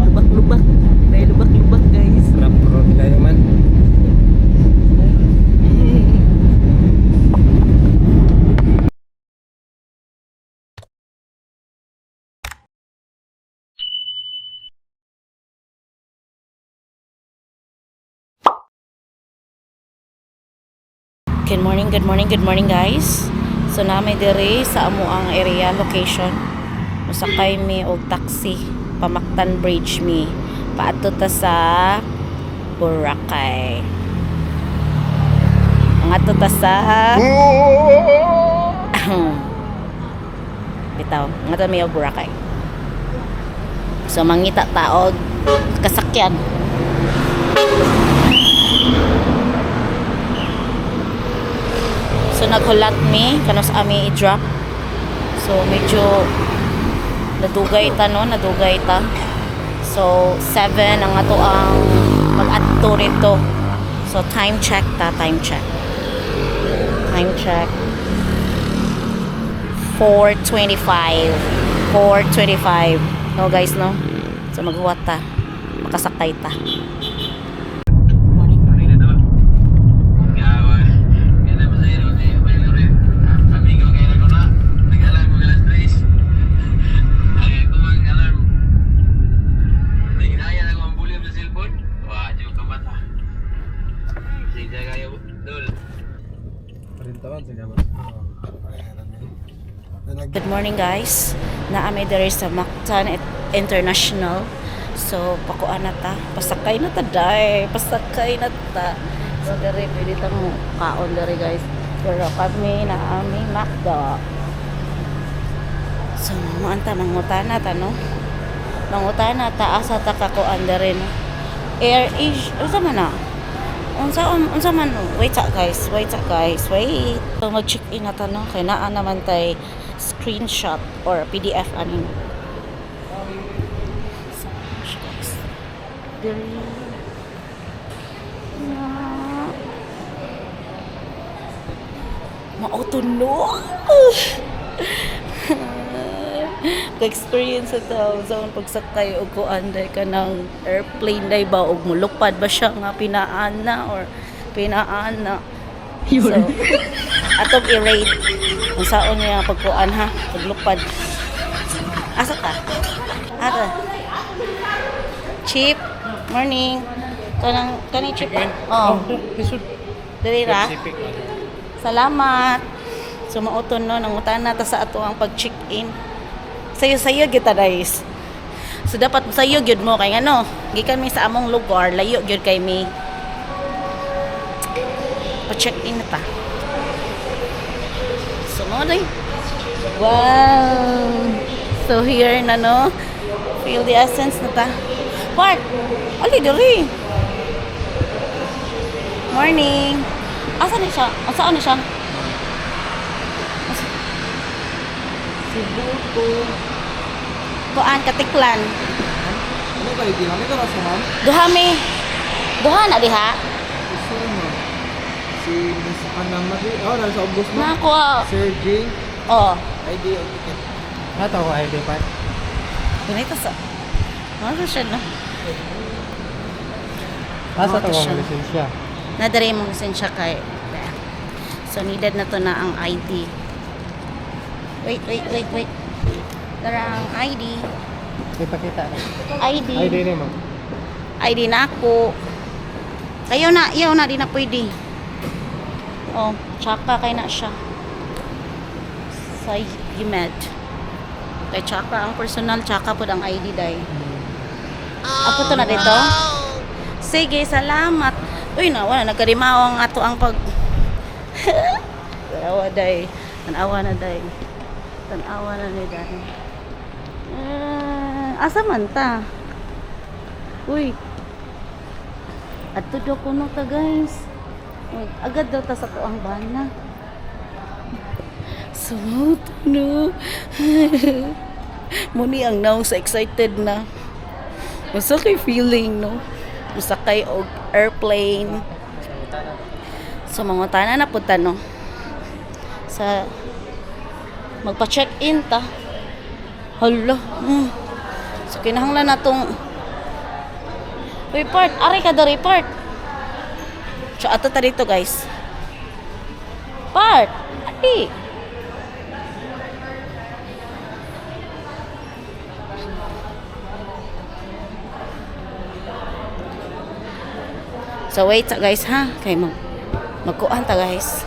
Lubak-lubak. Dahil lubak-lubak, guys. Rough road kayo man. Good morning, good morning, good morning, guys. So nami diri sa amo ang area location. Musakay mi og taxi pa-Mactan Bridge mi. Paadto ta sa Boracay. Mangadto ta sa bitaw, ngadto mi og Boracay. So mangita ta og kasakyan. So naghulat mi kanus ami i-drop. So medyo nadugay ta, no, nadugay ta. So 7 ang ato ang pag-adto rito. So time check ta, time check. Time check. 4:25. 4:25. No guys, no. So maghuwat ta. Makasakay ta. Morning. Good morning, guys. Naami diri sa Mactan International. So pakuan na ta, pasakay na ta dai, pasakay na ta. So diri pwede ta mo kaon diri, guys. Pero kami naami McDo. So muanta mangutana ta, no. Mangutana ta asa ta kakuan diri, no. Air Asia, unsa man na? Unsa man, wait sa guys, wait sa guys, wait. So mag-check in na ta, no, kay naa naman tay screenshot or PDF ani. So, siya, guys. Diri. Na. Mao to, no. Ka-experience sa tao sa akong pagsakay og kuan day ka ng airplane day ba og mulupad ba siya nga pinaan na or pinaan na. So, atong i-rate kung saan niya pagkuan ha, paglupad. Asa ka? Ata. Chip, morning. Kanang kani chip. Oh. Dili ra. Salamat. So mauton, no, nangutana ta sa ato ang pag-check-in. Sayo-sayo gyud ta, guys. So dapat sayo gyud mo kay ngano, gikan mi sa among lugar, layo gyud kay mi. Pa-check-in na ta. So mo day. Wow. So here na, no. Feel the essence na ta. Park. Ali diri. Morning. Asa ni siya? Asa ni siya? Cebu to Kuan Katiklan. Ano ba hindi kami karas ma'am? Duha mi. Duha na diha. Isa ma'am. Si Miss Anna Marie. Oh, nasa ubos ma'am. Na ako. Sir J. Oh. ID o ticket. Ato ko ID pa. Ganito sa. Ano siya na? Asa to to siya. ang lisensya? Nadari mong lisensya kay. So needed na to na ang ID. Wait, wait, wait, wait. Dara ang ID. Ipakita. ID. ID ni ma'am. ID na ako. Kayo na, iyaw na, di na pwede. Oh, tsaka kay na siya. Sa UMED. Kay tsaka ang personal, tsaka po ang ID day. Ako to na dito. Sige, salamat. Uy na, wala nagkarimaw ang ato ang pag. Tanawa day. Tanawa na day. Tanawa na ni day. Ah, asa man ta? Uy. Adto daw kuno ta, guys. Uy, agad daw ta sa tuang bana. So, no. Muni ang naong sa excited na. Unsa kay feeling, no? Musakay og airplane. So, mangutana na pud ta, no? Sa magpa-check-in ta. Hala. So, kinahanglan na tong report. Ari ka do report. So, ato ta dito, guys. Part. Ari. So wait guys ha, kay magkuan ta, guys.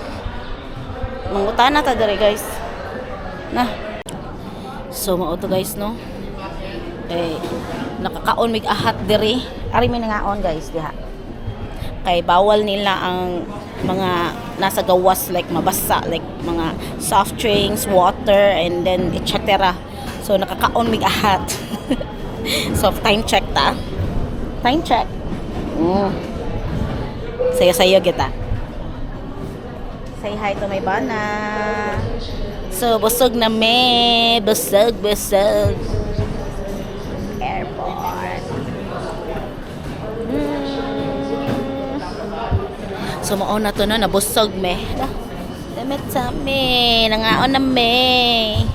Mangutana ta diri, guys. Na. So mao to, guys, no. Eh nakakaon mig ahat diri. Ari mi nangaon, guys, diha. Kay bawal nila ang mga nasa gawas, like mabasa, like mga soft drinks, water and then etc. So nakakaon mig ahat. So time check ta. Time check. Saya-saya kita. Say hi to my bana. So, busog na me. Busog, busog. Airport. So, mao na to, no. Nabusog me. Damit sa me. Nangaon na me.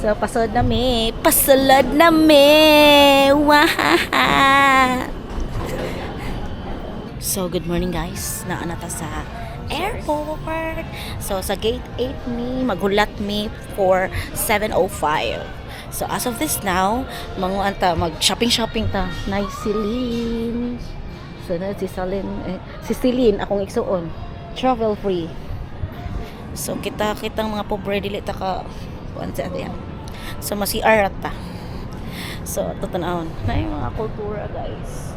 So, pasod na me. Pasulod na me. Wahaha. So, good morning, guys. Naa na ta sa airport. So, sa gate 8 mi, maghulat mi for 7:05. So, as of this now, manguan ta, mag-shopping-shopping ta. Nice Celine. So, na si Celine, eh, si Celine, akong igsuon. Travel free. So, kita kitang mga pobre dili ta ka kuan sa ate. So, masi-CR ta. So, ato tan-awon. Na yung mga kultura, guys.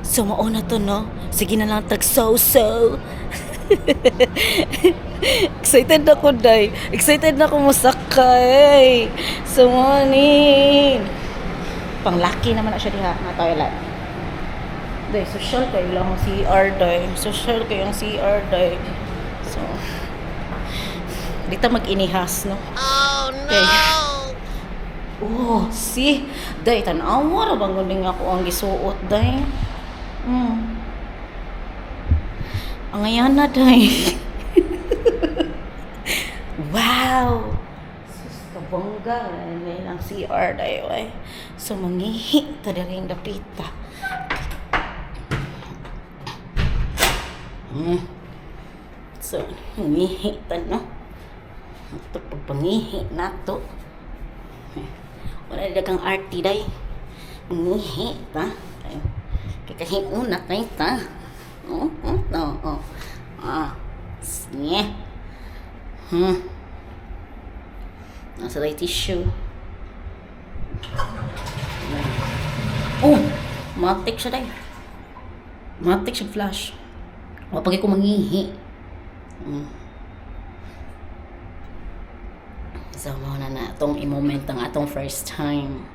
So, mao na to, no? Sige na lang, tag so-so. Excited na ko, day. Excited na ko musakay. So, morning. Panglaki naman na siya diha nga toilet. Day, social kayo lang ang CR, day. Social kayo ang CR, day. So, dito mag-inihas, no? Oh, no! Okay. Oh, see? Day, tanawa ra bang guning ako ang gisuot, day. Ang ayan na, day. Wow! Sus, kabongga. Ano ang CR, day, oy. So, mangihi ta diri ang dapita. So, mangihi ta, no? Ito, pagpangihi na to. Wala dagang arty, day. Mangihi ta. Ay, kay kahiuna kay ta. Oh. Ah. Sige. Nasa day tissue. Oh! Matik siya, day. Matik siya flash. Wapag ko mangihi. So, mao na na atong i-moment ang atong first time.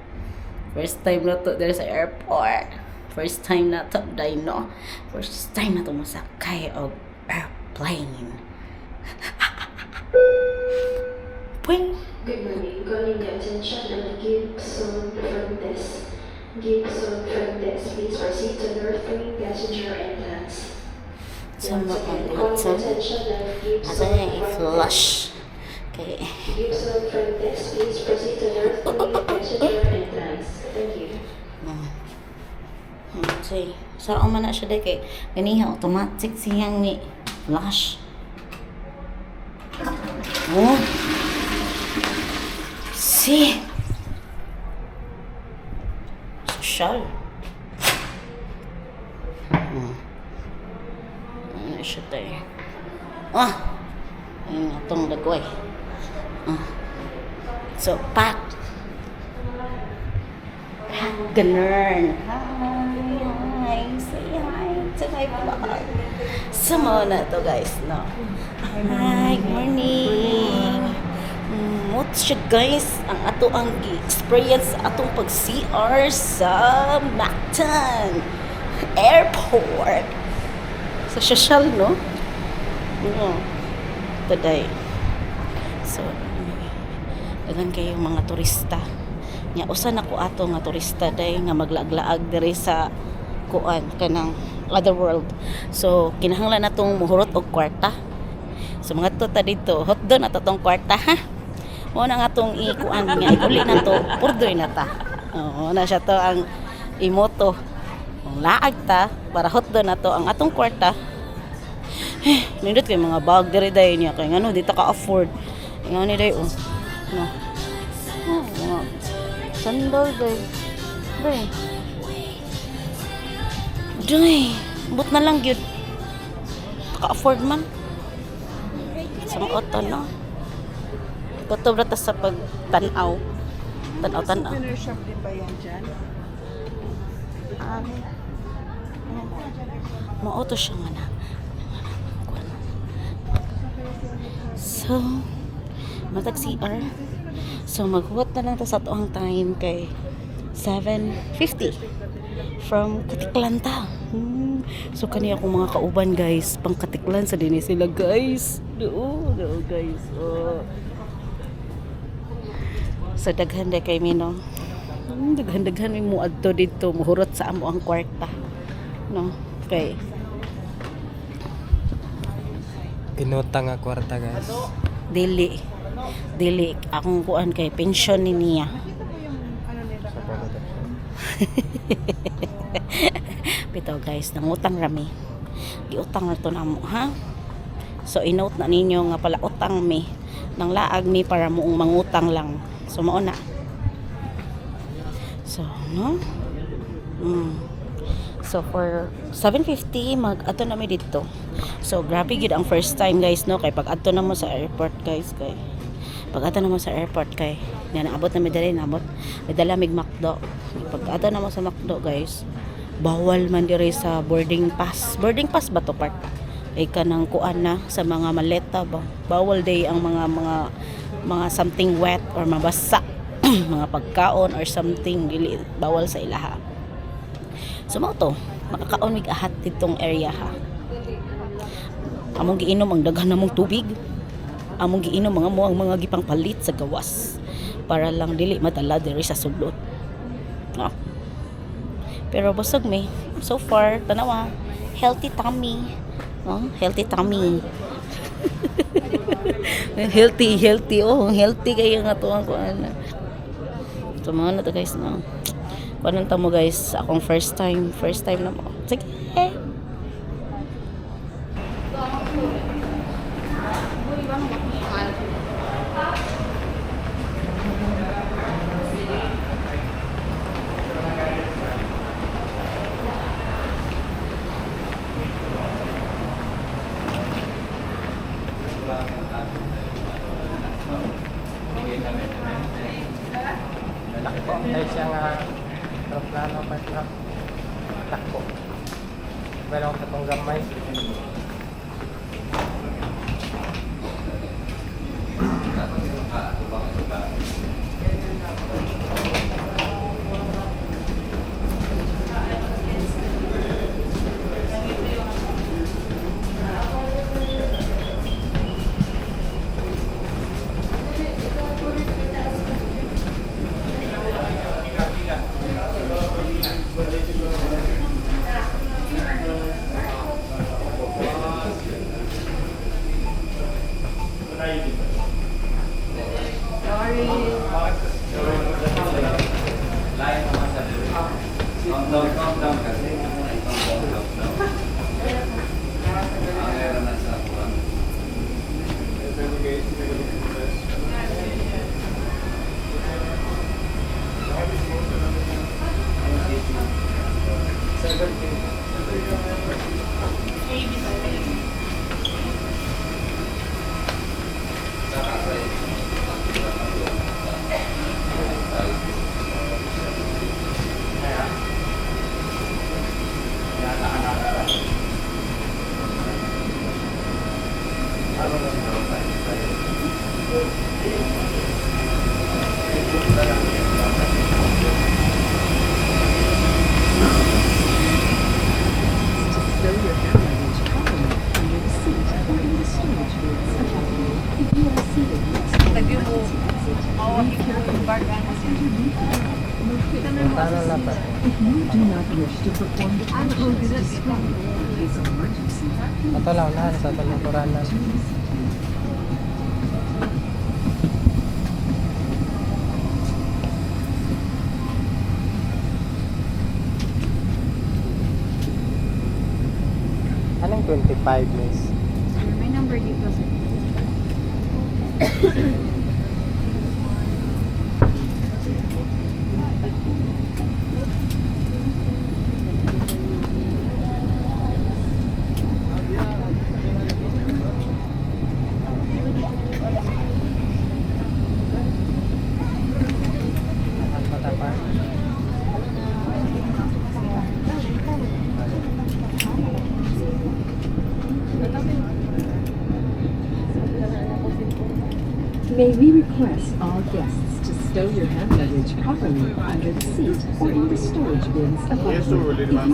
First time na to there sa airport. First time na to, day, no? First time na to masakay og airplane. Puing! Good morning. Calling the attention of Gibson Front Desk. Gibson Front Desk, please proceed to North 3 passenger entrance. So, Once again, calling so, the attention of asa Gibson niya Front i-flush. Desk. Kay, Gibson Front Desk, please proceed to North 3 passenger entrance. Thank you. Say, saan man na siya day kay ganiha automatic siyang ni flush. Oh. See. Social. Ano siya tayo? Ah! Ayun atong lagway. Ah. So, pack. Pack, ganun. Hi, hi. Say hi to to my vlog. So, mao na to, guys, no? Hi, good morning. Mao siya, guys, ang ato ang experience sa atong pag-CR sa Mactan Airport. Sa social, no? No. Today. So, daghan kayo mga turista. Nya usa na ko ato nga turista day nga maglaag-laag diri sa kuan kanang other world. So, kinahanglan natong muhurot og kwarta. So mga to ta dito, hotdo na to tong kwarta, ha. Mao na nga tong ikuan nga uli na to, purdoy na ta. Oo, na siya to ang imoto. Ang laag ta para hotdo na to ang atong kwarta. Nindot kay mga bag diri day niya kay ngano di ta ka afford. Ngani day, oh. No. Oh, mga sandal day. Day. Day, but na lang gyud. Ka-afford man. Sa mga auto, no? Kutob ra ta sa pagtan-aw. Tan-aw-tan-aw. Souvenir shop din ba yan dyan? Mauto siya nga na. So, matag CR. So, maghuwat na lang ta sa tuang time kay 7:50 from Katiklan ta. So, kani akong mga kauban, guys. Pang Katiklan sa dinhi sila, guys. Doo, doo, guys. Oh. So, daghan na kay Mino. Daghan-daghan may muadto dito. Muhurot sa amo ang kwarta. No? Kay Inutang nga kwarta, guys. Dili. Dili. Akong kuan kay pension ni niya. Bitaw, guys, nangutang rami. Giutang na to namo, ha? So i-note na ninyo nga pala utang mi. Nang laag mi para muong mangutang lang. So mao na. So, no? So for 7:50 mag adto na mi didto. So grabe gid ang first time, guys, no, kay pag adto na mo sa airport, guys, kay pag adto na mo sa airport kay nga naabot na mi diri, naabot may dala mig McDo. Pag adto na mo sa McDo, guys, bawal man diri sa boarding pass. Boarding pass ba to part? Ay kanang kuan na sa mga maleta ba. Bawal day ang mga something wet or mabasa mga pagkaon or something, dili bawal sa ilaha. So mao to, makakaon mig ahat ditong area, ha. Among giinom ang daghan namong tubig. Among giinom mga mo ang mga gipangpalit sa gawas para lang dili madala diri sa sulod. No. Pero busog mi. So far, tanawa, healthy tummy. No? Healthy tummy. Healthy, healthy. Oh, healthy kayo nga to ang kuan. So mga na to, guys, no. Kuan ta mo, guys, akong first time, first time na mo. Sige. Laki po. Dahil siya nga aeroplano pa siya. Takbo. Meron ko itong gamay. Calm down, calm down kasi. Calm down, calm down. Ang meron na sa kuwan. Saka sa 055. To stow your hand luggage properly under the seat or in the storage bins above you. If you are seated next to an emergency exit, read carefully the passenger briefing located Tara on the lang seat. pa. If you do not wish to perform the functions described in case of emergency, please Ato lang, unahan sa atong lingkuranan. to the seat. Anong 25, miss? May number dito, sir. Ang patapar. May we request all guests to stow your hand luggage properly under the seat or in the storage bins above you. If you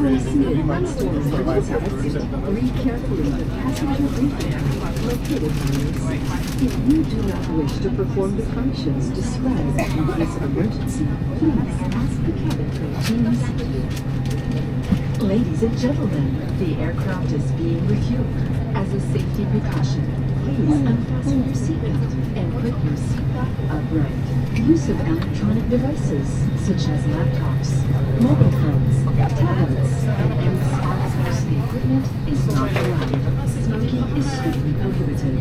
are seated next to an emergency exit, read carefully the passenger briefing located on your seat. If you do not wish to perform the functions described in case of emergency, please ask the cabin crew to assist you. Ladies and gentlemen, the aircraft is being refueled. As a safety precaution, please unfasten your seatbelt and put your seat back upright. Use of electronic devices such as laptops, mobile phones, tablets, and any smart equipment is not allowed. Smoking is strictly prohibited.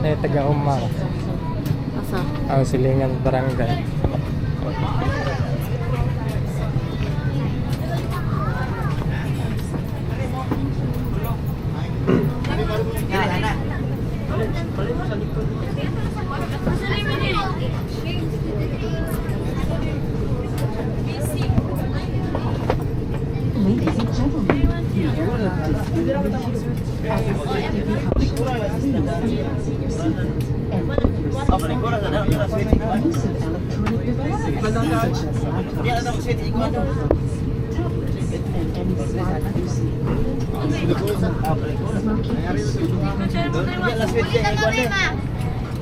Eh, taga Umar. Asa? Ang silingan barangay. Ladies and gentlemen, the aircraft is being refueled. As a safety precaution, please unfasten your seatbelt and put your seat back upright. Use of electronic devices such as laptops, mobile phones, tablets, and any smart use equipment is not allowed. Smoking is strictly prohibited.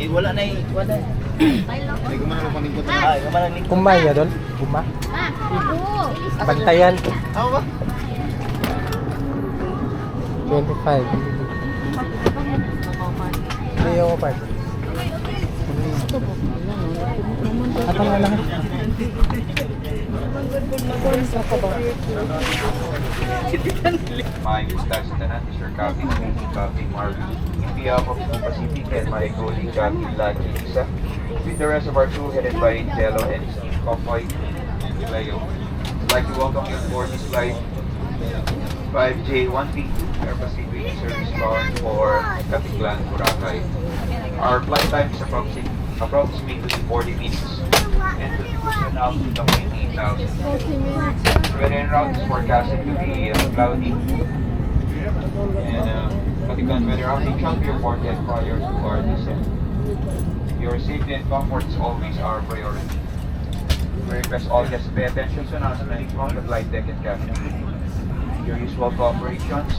Wala na wala. Ay, kumalang Kumay ya, dol? Kuma? Bantayan. 25. Hindi yung part. Ato nga lang. Maayong buntag sa tanan, Sir Copy, Copy Marvin, in behalf of Cebu Pacific and my colleague Copy Lucky Lisa, with the rest of our crew headed by Jello and Steve Kofoy and Leo. I'd like to welcome you aboard this flight 5J1P2 Air Pacific service bound for Caticlan, Boracay. Our flight time is approximately 40 minutes and will be cruising altitude of 28,000. Weather en route is forecasted to be cloudy and Caticlan weather update shall be reported prior to our descent. Your safety and comfort is always our priority. We request all guests to pay attention to announcements from the flight deck and cabin crew. Your usual cooperations